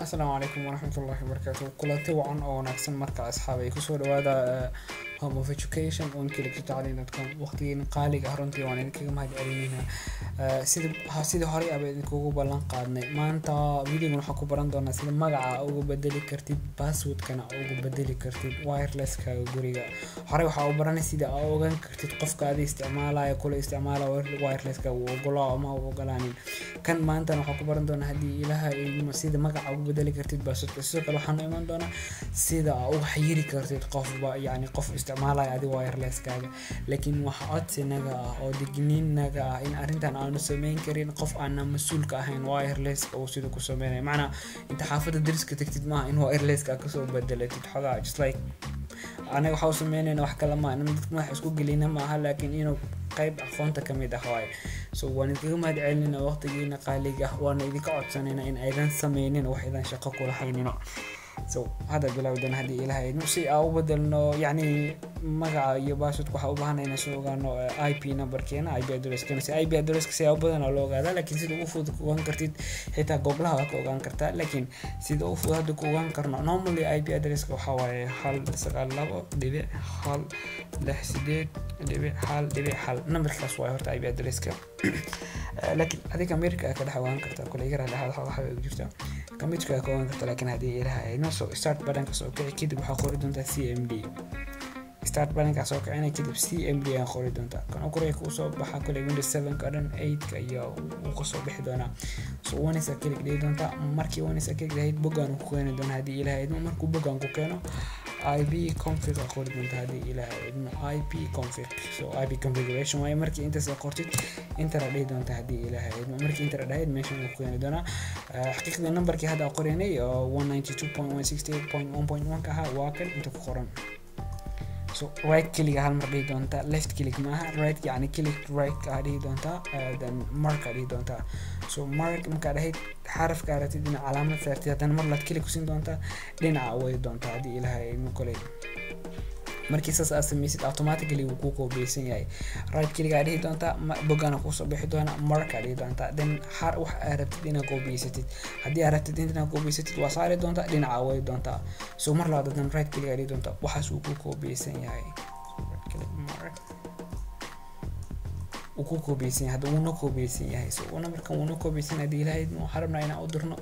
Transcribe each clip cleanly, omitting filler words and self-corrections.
Asalaamu calaykum waraxmatullaahi wabarakaatu. Kulanti wacan oo wanaagsan marka asxaab ay kusoo dhawaada Home of Education onkilagtacliin.com. Waqtigiina qaaliga ah runtii waan idinkaga mahad celinaynaa. Sida horey aba idinkugu ballan qaadnay, maanta videogan waxaan ku baran doonaa sida magaca uga bedeli kartid, passwordkana uga bedeli kartid wirelesskaaga guriga. Horey waxaa u baranay sida aa ogaan kartid qofka adi isticmaalaya kula isticmaala wirelesska uu ogolaa ama uu ogolaanin. Kan maantana waxaan ku baran doonaa, haddii Ilaha idmo, sida magaca uga bedeli kartid passwordka. Sidoo kale waxaan iman doonaa sida aa uga xayiri kartid qofba, yacni qof isticmaalaya adi wirelesskaaga. Laakiin waxa codsinaga ah oo digniinaga ah in arrintan aanu sameyn karin qof aanan mas-uulka ahayn wirelesska uu sida ku sameynayo. Macnaa, inta xaafadda deriska tagtid maaha in wirelesska aad kasoo bedelatid xogaa. Just like anaga waxaa u sameynayna wax kale maaha in dadka madaxa isku gelina maaha, laakiin inuu qayb aqoonta kamid ah waaye. So waan idinkaga mahad celinayna waqtigiina qaaliga ah, waana idinka codsanayna in aydan sameynin wax idan shaqo kula haynino. So hadda bilaawi doona, haddii Ilaha idmo, si aan u bedelno yacni magaca iyo passwordka. Waxaa u baahanay inaan soo ogaano IP numberkeena, IP addresskeena. Si IP addresska siyaabo badan aa loo ogaadaa, laakiin sida ugu fudud ku ogaan kartid, xitaa googlaha waa ka ogaan kartaa, laakiin sida ugu fudud hadda ku ogaan karno, normally IP addresska waxaa waaye 192.168.1.1. Numberkaas waaye horta IP addresska, laakiin adiga America ka dhex ogaan kartaa. Kule iga raali ahaada, waxa way jirtaa computerka ka ogaan kartaa. Laakiin haddii Ilaha idmo, so start buttonka soo kici, kadib waxaa qori doontaa CMD. Start buttonka soo kicinay, kadib CMD ayaa qori doontaa. Kan u koreya kuu soo baxa kule Windows 7 ka dhan, 8 ka iyo uu kasoo bixi doonaa. So once click dhihi doontaa. Markii once click dhahayd, boggaan uu ku keeni doonaa, haddii Ilaha idmo. Markuu boggaan ku keeno, IP config aa qori doontaa, haddii Ilaha idmo. IP config, so IP configuration waaye. Markii intaas aad qortid, enter aa dhihi doontaa, haddii Ilaha idmo. Markii enter aa dhahayd, meeshan uu ku keeni doonaa. Xaqiiqdii numberkii hadda aan qoraynay oo 192.168.1.1 ka ahaa waa kan inta ku qoran. So right click hal mar dhihi doontaa, left click maaha, right, yani click right aa dhihi doontaa, then mark aa dhihi doontaa. So mark markaa dhahayd, xarafka aragtid dhinac calaamad saartid, haddana mar laad click kusin doontaa, dhinaca wadi doontaa, haddii Ilaha idmo. Koley markii saas aad samaysid, automatically wuu kuu koobeysan yahay. Right click aa dhihi doontaa, boggaana kuusoo bixi doona, mark aa dhihi doontaa, then har wax aad rabtid inaad koobiyeysatid. Haddii aad rabtid inaad koobiyeysatid, waa saari doontaa, dhinaca wadi doontaa. So mar labaad haddana right click aa dhihi doontaa, waxaas wuu kuu koobeysan yahay. Right click, mark, wuu ku koobeysan yahay. Hadda wuuna koobeysan yahay. So una markan wuuna koobeysan, haddii Ilaha idmo, waxaan rabnaa inaan u dirno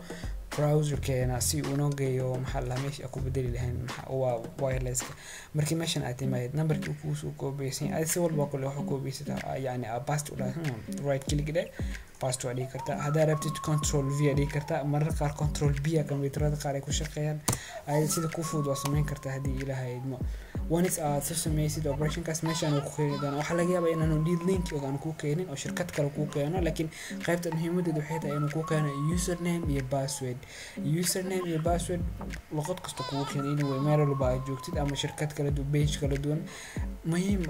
browserkeena si uu noo geeyo, maxaa la meesha aan ku bedeli lahayn waa wirelesska. Markii meeshan aad timaadid, numberkii uu kuusoo koobeysan yahay, si walba kule waxu koobeysataa, yacni aa paste u dhahay, right click dheh, paste waa dhihi kartaa. Haddaa rabtid, control V aa dhihi kartaa. Marar qaar control B a kombiyuutarada qaar ay ku shaqeeyaan. Ayada sida ku fudud waa sameyn kartaa, haddii Ilaha idmo. Once aad soo sameysid operationkaas, meeshaan uu ku keeni doona. Waxaa laga yaabaa inaanu D-Link oo aan kuu keenin oo shirkad kale kuu keeno, laakiin qaybta muhiimadeedu waxay tahay inuu kuu keeno username iyo password. Username iyo password luqad kasta kugu keeno, anyway, meel walba aad joogtid ama shirkad kala duwan, page kala duwan, muhiim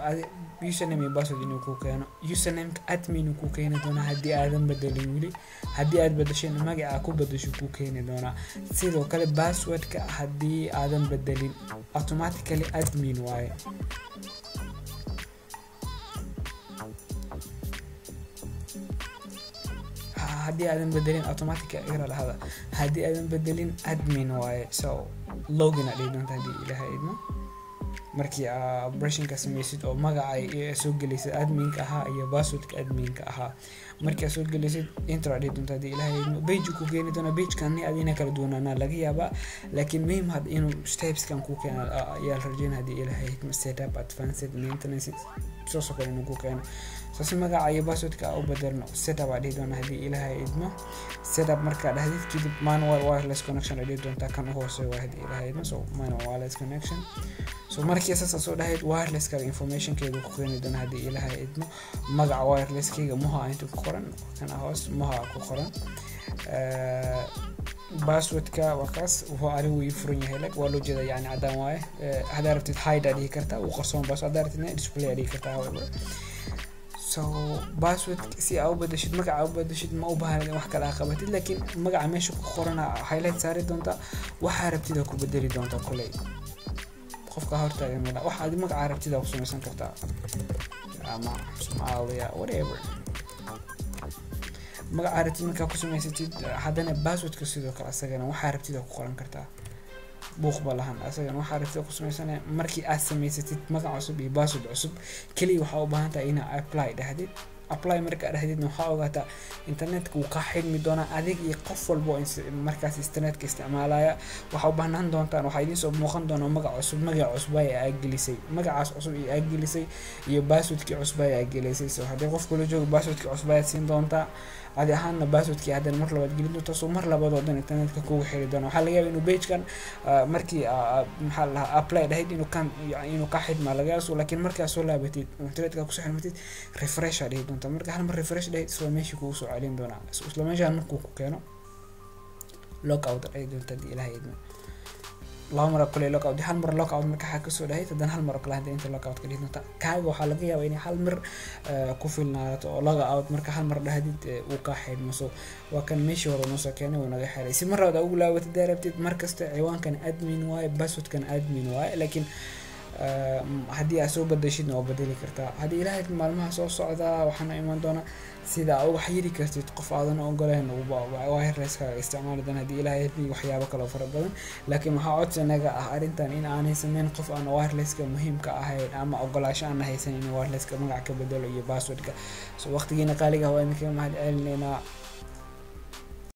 username iyo password inuu kuu keeno. Usernameka admin uu kuu keeni doonaa haddii aadan bedelin weli. Haddii aad bedesheen, magaca ku bedesho kuu keeni doonaa. Sidoo kale passwordka haddii aadan bedelin, automatically admin waaye. Haddii aadan bedelin automatic era lahada, haddii aadan bedelin admin waaye. So login aa dhihi doonta, haddii Ilaha idmo. Markii aa operationka sameysid oo magaca soo gelaysid adminka ahaa iyo passwordka adminka ahaa, markii aad soo gelaysid, enter aa dhihi doonta, haddii Ilaha idmo. Page ku keeni doona. Pagekan adina kala duwanaanaa laga yaabaa, laakiin muhiim had inuu stepskan ku keeno ayaa la rajeynaya, haddii Ilaha idmo. Setup, advanced, maintenance, saasoo kale inuu ku keeno. So si magaca iyo passwordka aa u bedelno, setup aa dhihi doona, haddii Ilaha idmo. Setup markaa dhahdid kadib, manual wireless connection aa dhihi doontaa. Kan u hooseeyo waa, haddii Ilaha idmo. So manual wireless connection. So markii saas soo dhahayd, wirelesskaaga informationkeeda ku keeni doona, haddii Ilaha idmo. Magaca wirelesskayga Moha inta ku qoran, kan hoos Moha ku qoran. Passwordka waa kaas. Wuxuu anigu ii furan yahay, lag waa loo jeeda, yani caddaan waaye. Haddaa rabtid hide aa dhihi kartaa, wuu qarsoon password. Haddaa rabtidna display aa dhihi kartaa, however. So password si aa u bedeshid, magaca u bedeshid, ma u baahnid in wax kale aa qabatid, laakiin magaca meesha ku qorana highlight saari doontaa, waxaa rabtid aa ku bedeli doontaa. Koley qofka hortaagan mala waxa adi magaca rabtid aa ku samaysan kartaa, ama Soomaaliya, whatever. Magaca rabtid markaa ku samaysatid, haddana passwordka sidoo kale asagana waxaa rabtid ku qoran kartaa, buuq ba lahan. Asagana waxaa rabtid ku samaysana. Markii aad samaysatid magac cusub iyo password cusub, keliya waxaa u baahan tahay inaa apply dhahdid. Apply markaa dhahdidna, waxaa ogaataa internetka wuu kaa xidhmi doonaa, adig iyo qof walba oo markaas internetka isticmaalaya. Waxaa u baahnaan doontaan, waxaa idiin soo muuqan doona magac cusub, magaca cusub ee aa gelisay, magacaas cusub iyo aa gelisay iyo passwordkii cusub ee aa gelisay. So haddii qof kula joogo, passwordkii cusub ayaad siin doontaa. Adi ahaanna passwordkii haddana mar labaad gelin doontaa. So mar labaad oo dhan internetka kugu xiri doona. Waxaa laga yaaba inuu pagekan markii, maxaa la dhahaa, apply dhahayd inuu ka xidhmaa laga yaaba. So laakiin markaa soo laabatid, internetka kusoo xirmatid, refresh aa dhihi doontaa. Marka hal mar refresh dhahayd, isla meeshii kugu soo celin doonaa. So isla meeshaan markuu ku keeno, log out dhihi doonta haddii Ilahay idmo. Laba mar oo kale log out, hal mar log out marka waxaa kasoo dhahayd, haddana hal mar oo kale hadda inta log out ka dhihi doonta. Kaaga waxaa laga yaabaa inay hal mar ku filnaato oo log out marka hal mar dhahdid uu kaa xidhmo. So waa kan meeshii hore noo soo keenay, wuu naga xiray. Si mar labaad ugu laabatid hadaa rabtid, mar kasta ciwaankan admin waaye, passwordkan admin waaye, laakiin haddii aad soo badashidna waa bedeli kartaa. Haddii Ilaahay maalmaha soo socda waxaana iman doona sida aa uga xayiri kartid qof aadan ogoleen wirelesskaaga isticmaali doona, haddii Ilaahay idmo, waxyaabo kaloo fara badan. Laakiin waxaa codsi naga ah arrintan in aanay sameyn qof aan wirelesska muhiimka ahayn ama ogolaasho aan haysan inuu wirelesska magac ka bedelo iyo passwordka. So waqtigiina qaaliga waa idinkaga mahad celinaynaa.